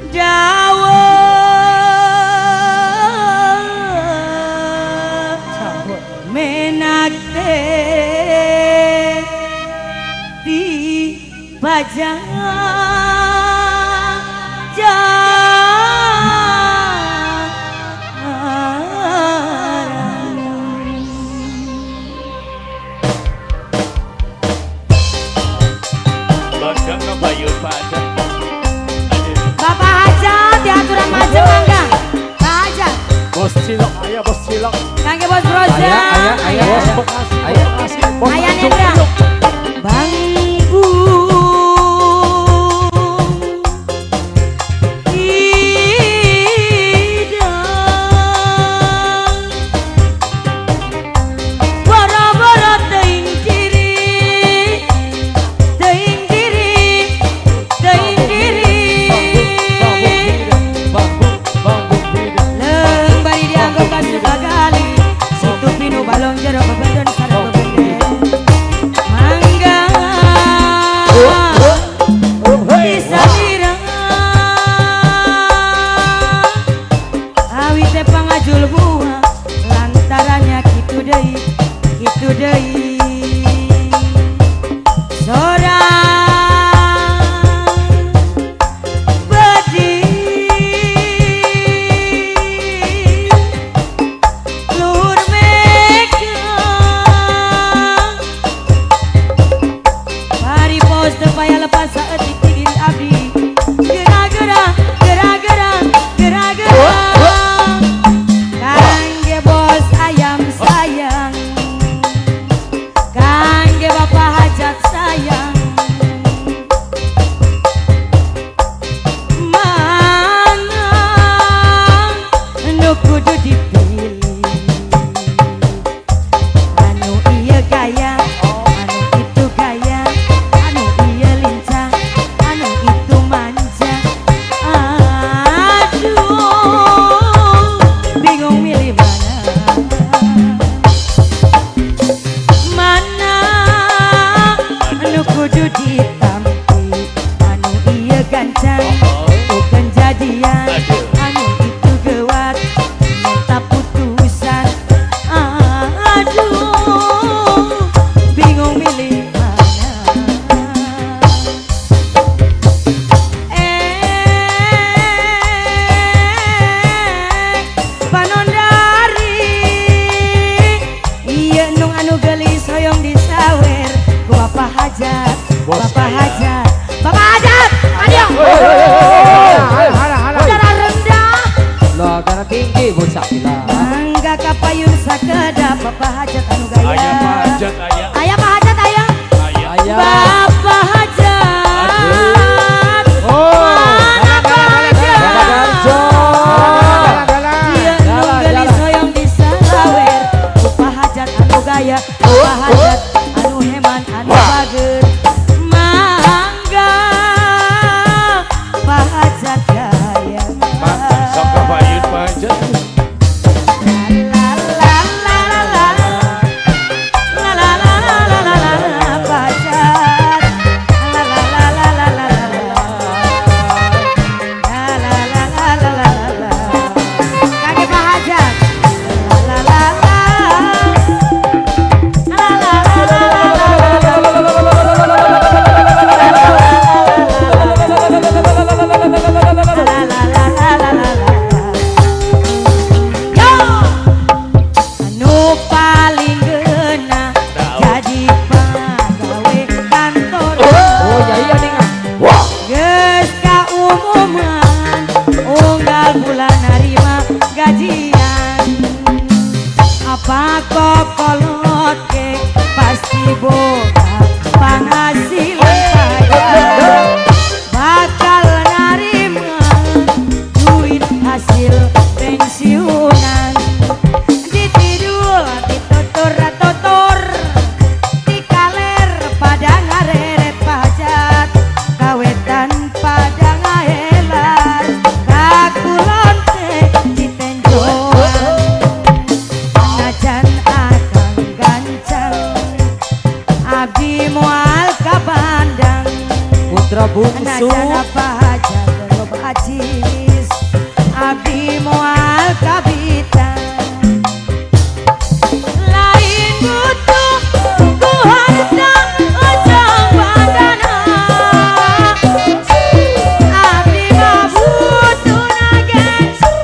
Dawa menakte di pajang. Bapak Hajat diaturan macem mangga. Pak Hajat. Bos Cilok, ayo Bos Cilok. Kangge Bos Roza. Aya, aya, aya. Bos Bekasi, Aya. Bos Bekasi, Bos Aya Tanjung Nendra. Priok. Bangbu hidang boro-boro teuing diri, teuing diri, teuing diri. Bambu, bambu hidang. Leung bari dianggo ka Sukagali, situ pinu balong jero bebendon sareng bebenden. Mangga. acis abdi moal kabita. Lain butuh ku harta ojong badana, abdi mah butuh nage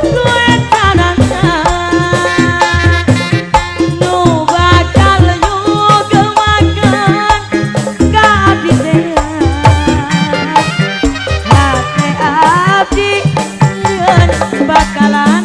ku etanana nu bakal nyugemakeun ka abdi teh. Hate abdi yeun bakalan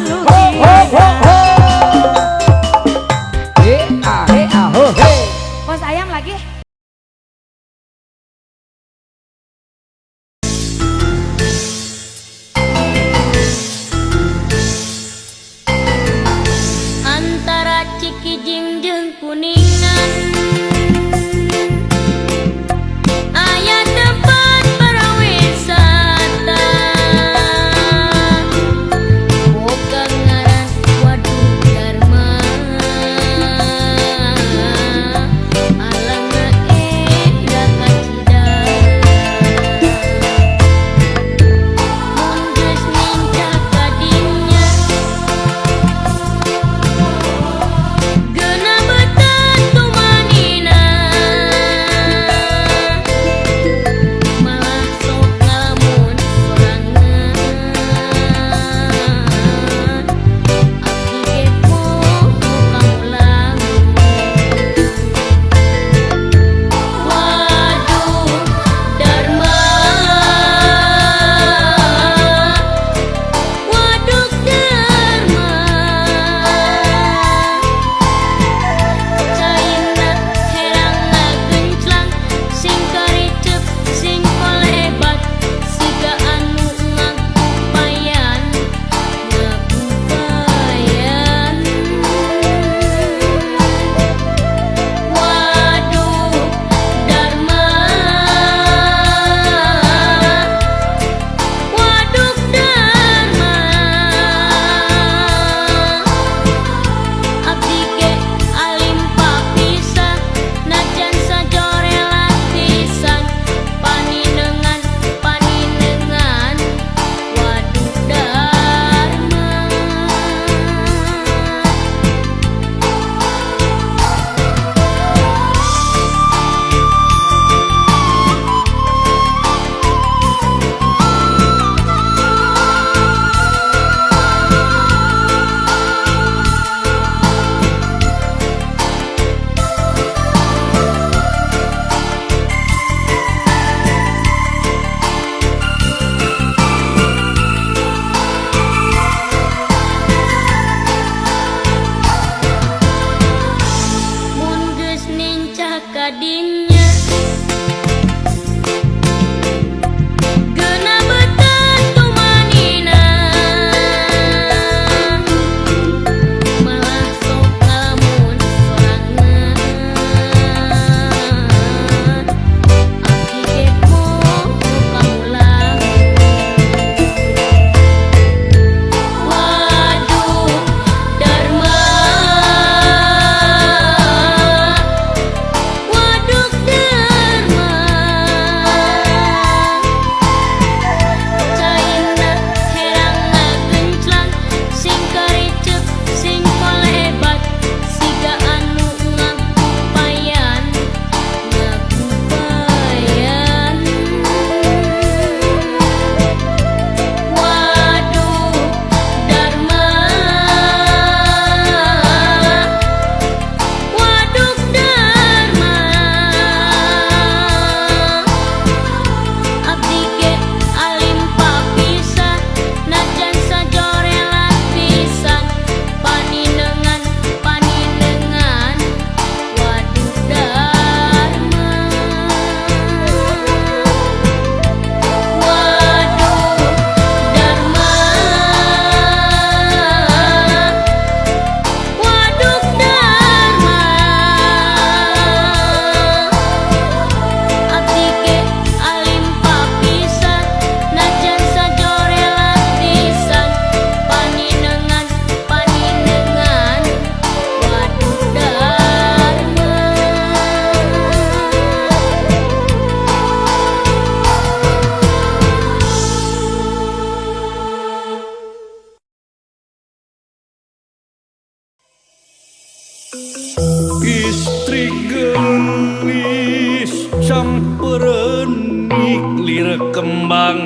Putri gelis samperenik lir kembang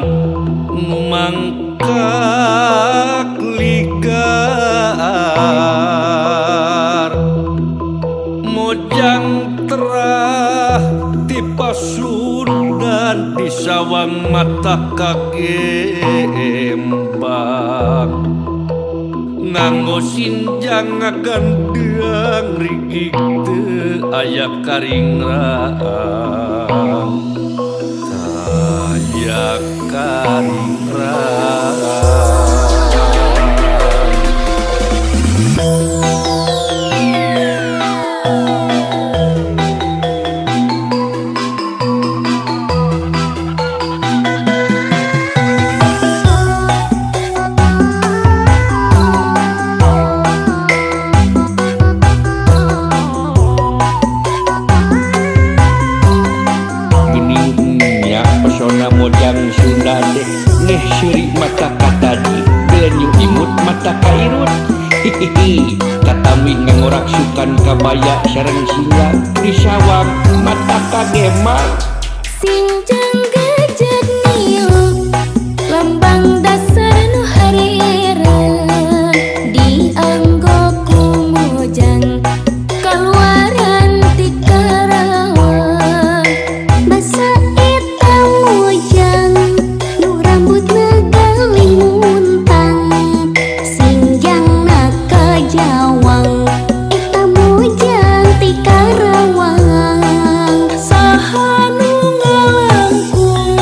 nu mangkak ligar mojang terah ti Pasundan di sawang mata kagembang nganggo sinjang ngagandeang rigig teu aya karingrang aya karingrang. Pesona mojang Sunda deh neh seuri mata katadi belenyu imut mata kairut hihihi katami ngangorak sukan kabaya sareng singa di sawang mata kagemang sinjang gejek niup lambang dasar nu hareurang dianggo ku mojang kaluaran ti Karawang basa eta mojang nu rambutna galing muntang sinjangna kajawang eta mojang ti Karawang Saha nu ngalangkung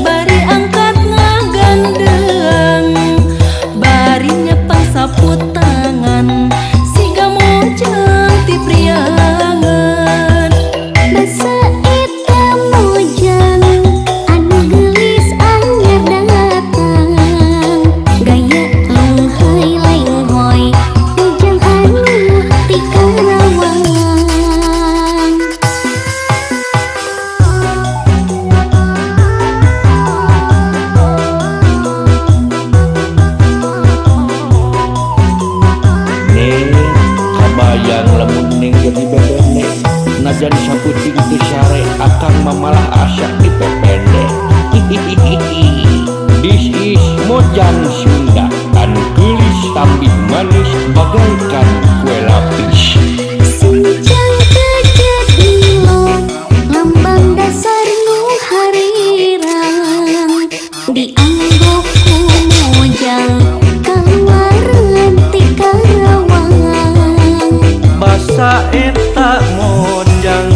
bari angkat ngagandeang bari nyepang sapu tangan siga mojang ti Priangan basa eta mojang anu geulis anyar datang gaya lunghay lenghoy mojang anu ti Karawang. Neng kabayang lamun neng jadi bebene najan saputing teu sare akang mamalah asak di pepende hihihihi. This is mojang Sunda anu geulis tambih manis bagaikan kue lapis. Sinjang gejek nilo lambang dasar nu harirang dianggo ku mojang kaluaran ti Karawang Basa eta mojang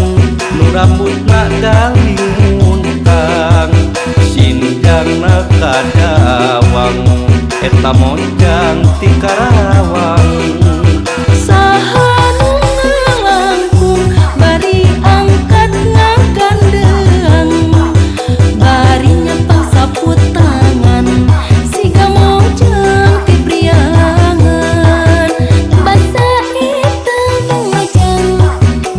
nu rambutna galing muntang sinjangna kadawang eta mojang ti Karawang. Saha nu ngalangkung bari angkat ngagandeang bari nyepang sapu tangan siga mojang ti Priangan basa eta mojang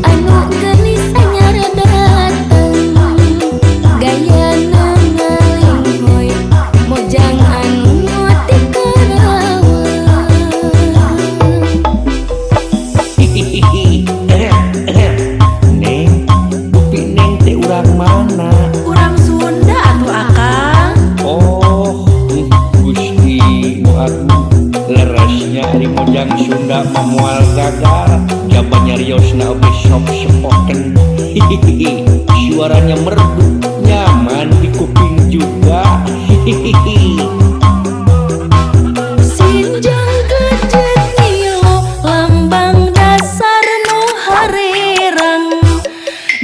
anu geulis anyar datang gayana ngalenghoy mojang anu ti Karawang. Hihihi. Neng, dupi neng teh urang mana? Urang Sunda atuh akang. Oh, Gusti nu agung leresnya ari mojang Sunda mah moal gagal jaba nyariosna oge sok sepoken. Hihihi. Suaranya merdu nyaman di kuping juga. Hihihi. Sinjang gejek nilo lambang dasar nu harirang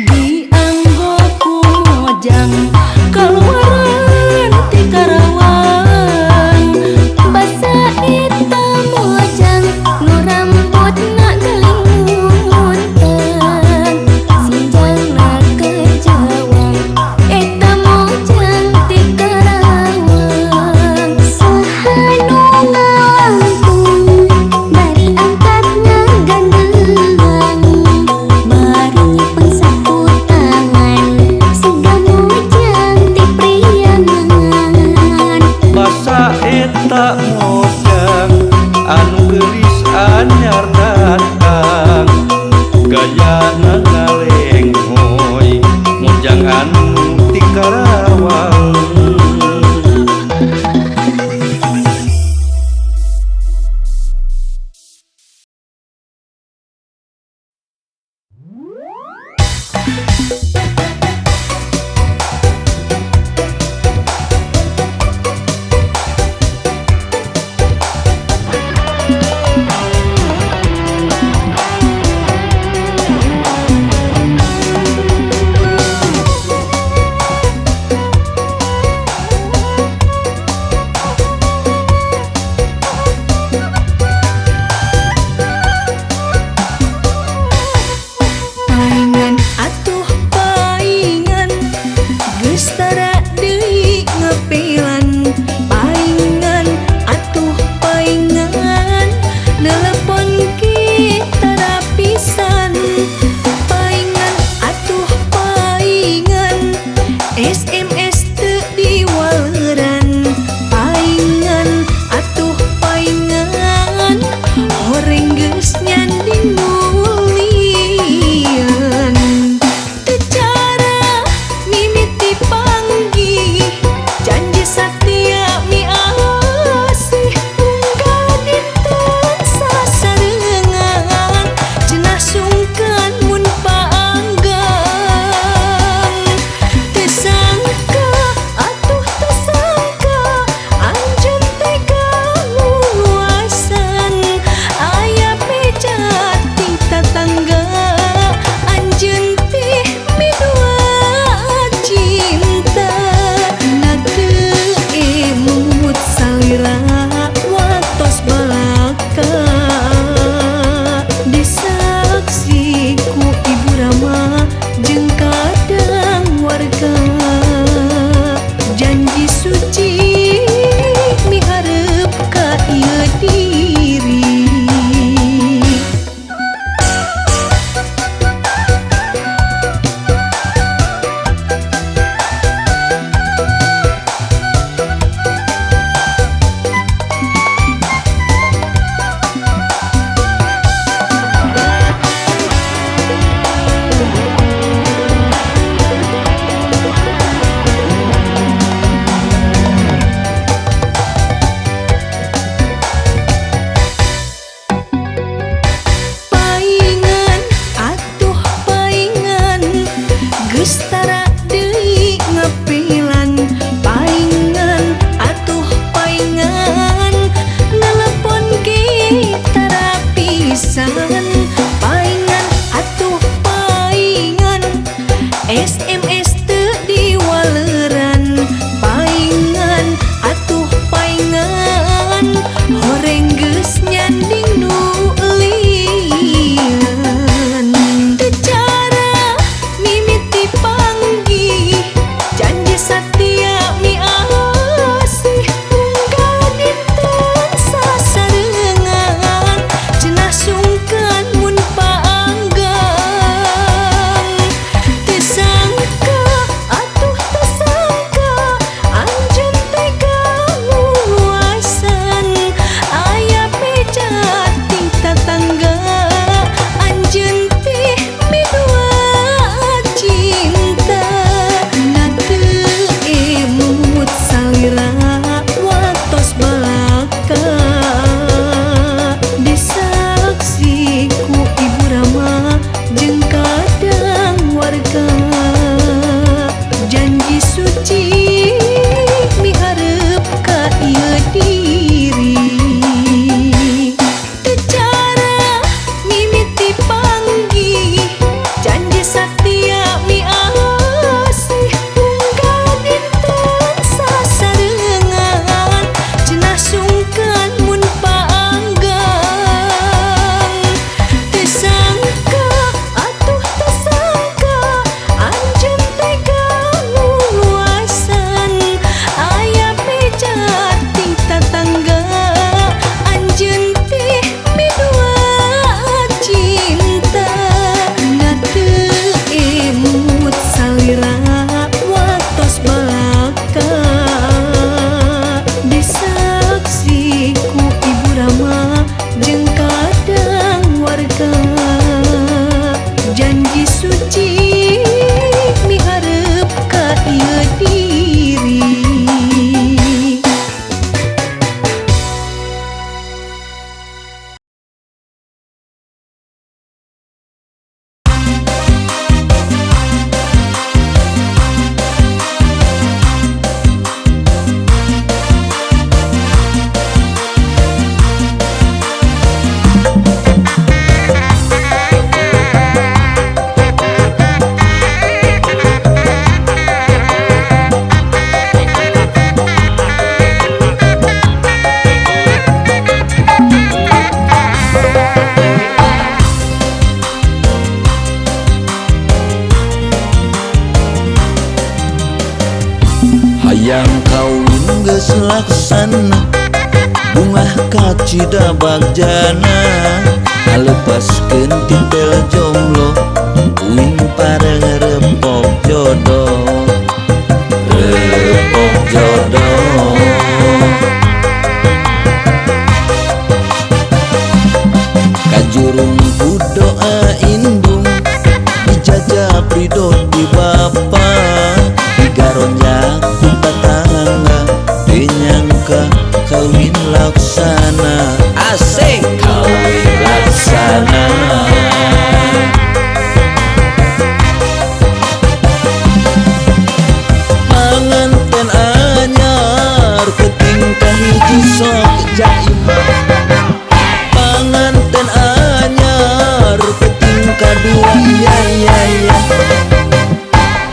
dianggo ku mojang kaluaran ti Karawang basa eta mojang nu rambutna galing muntang sinjangna kajawang eta mojang ti Karawang. laksana bungah kacida bagjana ngalepaskeun titel jomblo uing pareng repok jodoh repok jodoh. Kajurung ku doa indung dijajab ridho di bapa digaronjak ku tatangga teu nyangka kawin laksana asik kawin laksana. Panganten anyar ketingkah hiji sok jaim panganten anyar ketingkah dua iya iya iya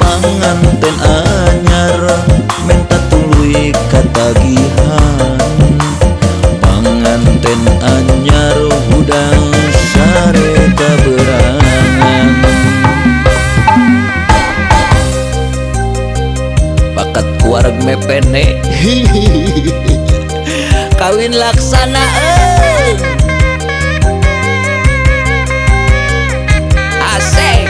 panganten anyar menta tuluy katagihan panganten anyar hudang sare kaberangan bakat kuareg mepene kawin laksana euy asik.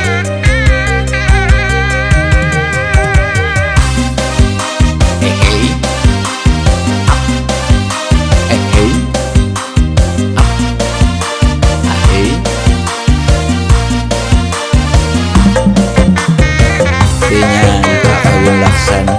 Eh hey. Eh hey. Ah hey. Teu nyangka kawin laksana.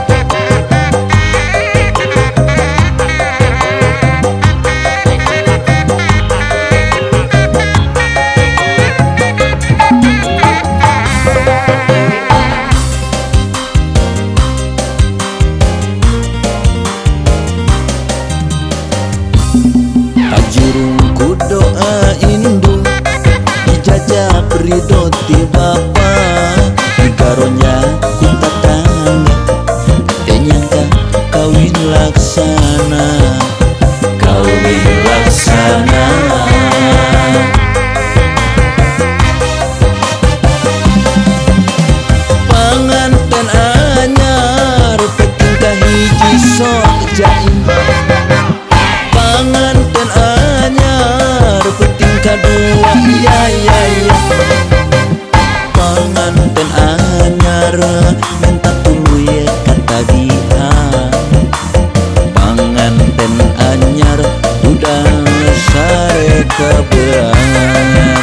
Kajurung ku doa indung dijajab ridho ti bapa digaronya ku tatangga teu nyangka kawin laksana kawin laksana. Panganten anyar petingkah hiji sok jaim panganten anyar petingkah dua iya iya iya panganten anyar menta tuluy katagihan panganten anyar hudang sare kaberangan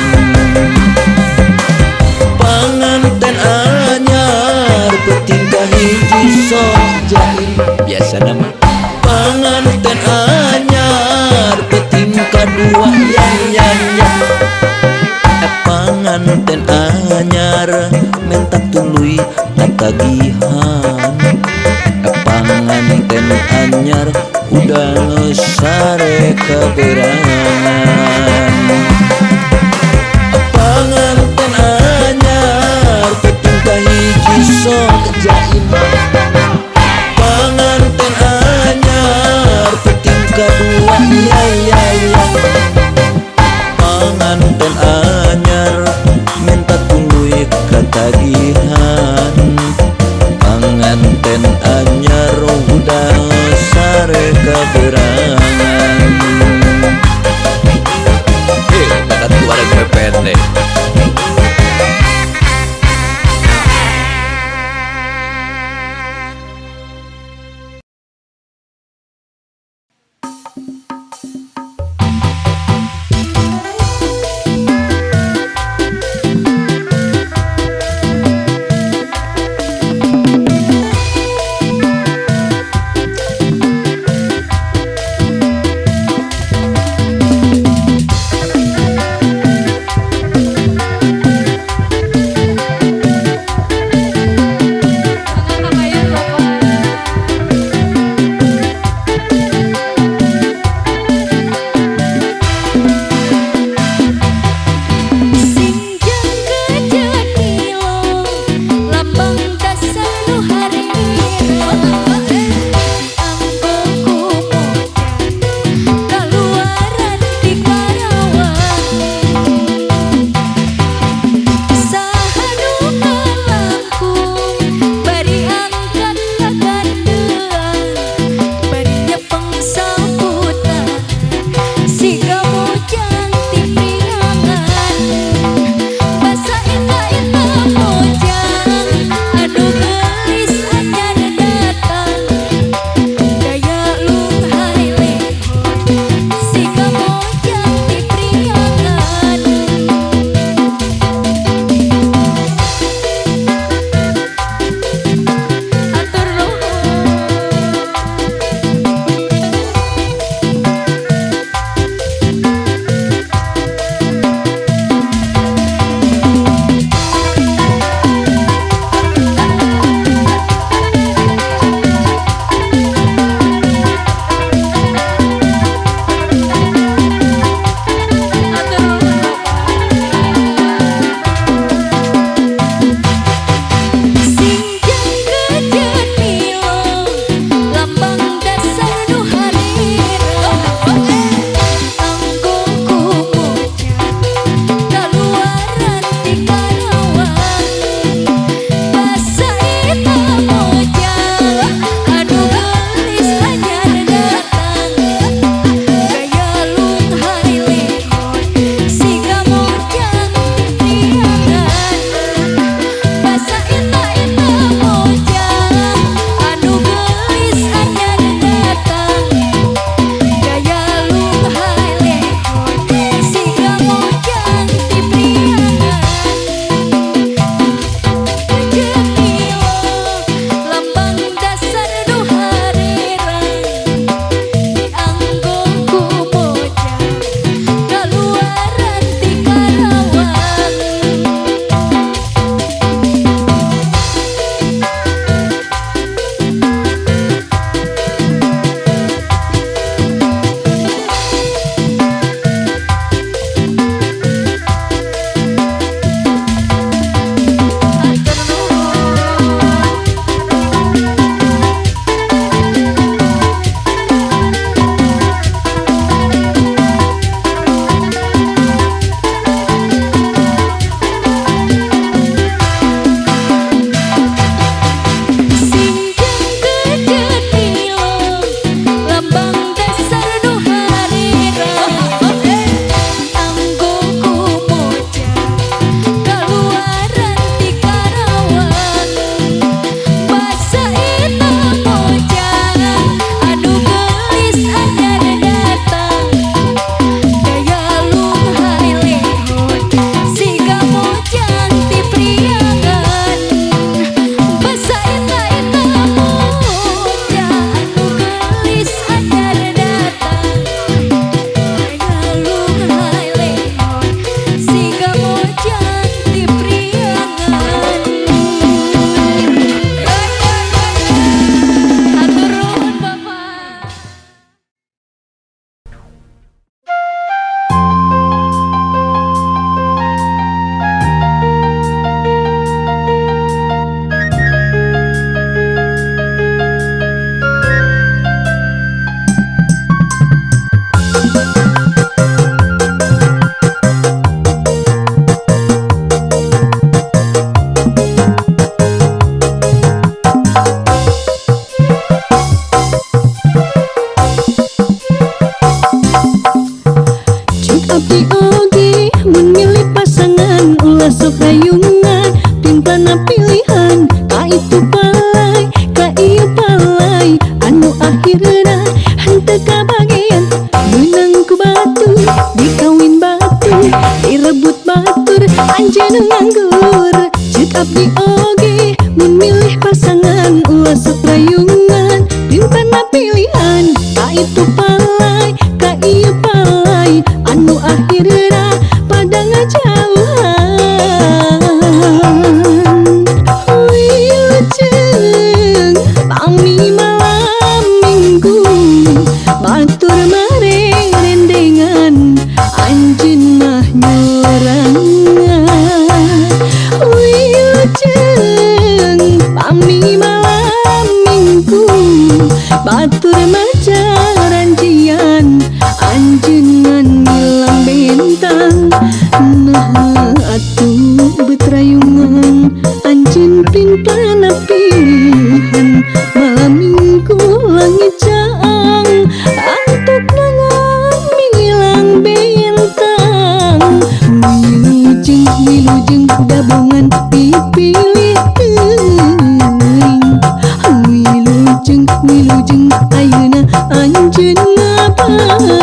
panganten anyar petingkah hiji sok jaim biasa nama panganten anyar petingkah dua ya ya ya panganten anyar menta tuluy katagihan panganten anyar hudang sare kaberangan panganten anyar petingkah hiji sok jaim panganten anyar petingkah dua iya iya iya panganten anyar menta tuluy katagihan panganten anyar hudang sare kaberangan. sok rayungan pimpana pilihan ka itu palai ka ieu palai anu akhirna henteu kabagian meunang ku batur dikawin batur direbut batur anjeun nganggur ceuk abdi oge mun milih pasangan ulah sok rayungan pimpana pilihan ka itu palai ka ieu palai anu akhirna pada ngajauhan. Wilujeng pami malam minggu batur marendengan anjeun mah nyorangan. Wilujeng pami malam minggu batur macaranjian anjeun ngan ngilang bentang. Nah atuh betrayungan anjeun pimpana pilihan malam minggu langit caang antuk nangan milang bentang. Wilujeng wilujeng dabongan pipilih teuing. Wilujeng wilujeng ayeuna anjeun ngabatin.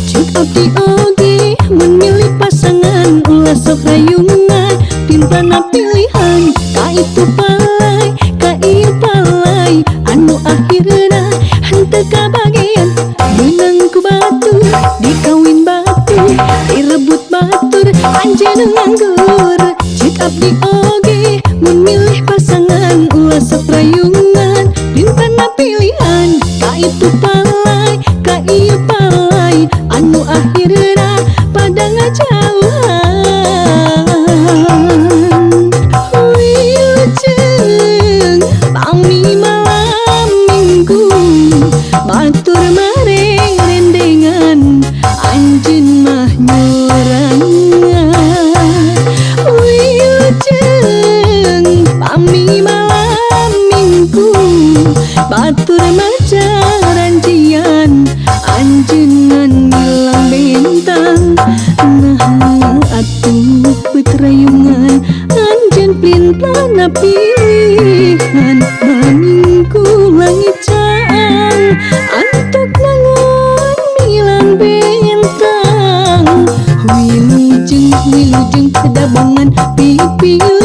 Ceuk abdi oge mun milih pasangan ulah sok rayungan pimpana pilihan ka itu palai ka ieu palai anu akhirna henteu kabagian meunang ku batur dikawin batur direbut batur anjeun nganggur. Ceuk abdi oge mun milih pasangan ulah sok rayungan pimpana pilihan ka itu palai ka ieu palai anu akhirna pada ngajauhan. Wilujeng pami malam minggu batur marendengan anjeun mah nyorangan. Wilujeng pami malam minggu batur macaranjian anjeun ngan ngilang bentang. Nah atuh betrayungan anjeun plinplana pilihan malam minggu langit caang antuk nangan milang bentang. Wilujeng wilujeng dabongan pipilih.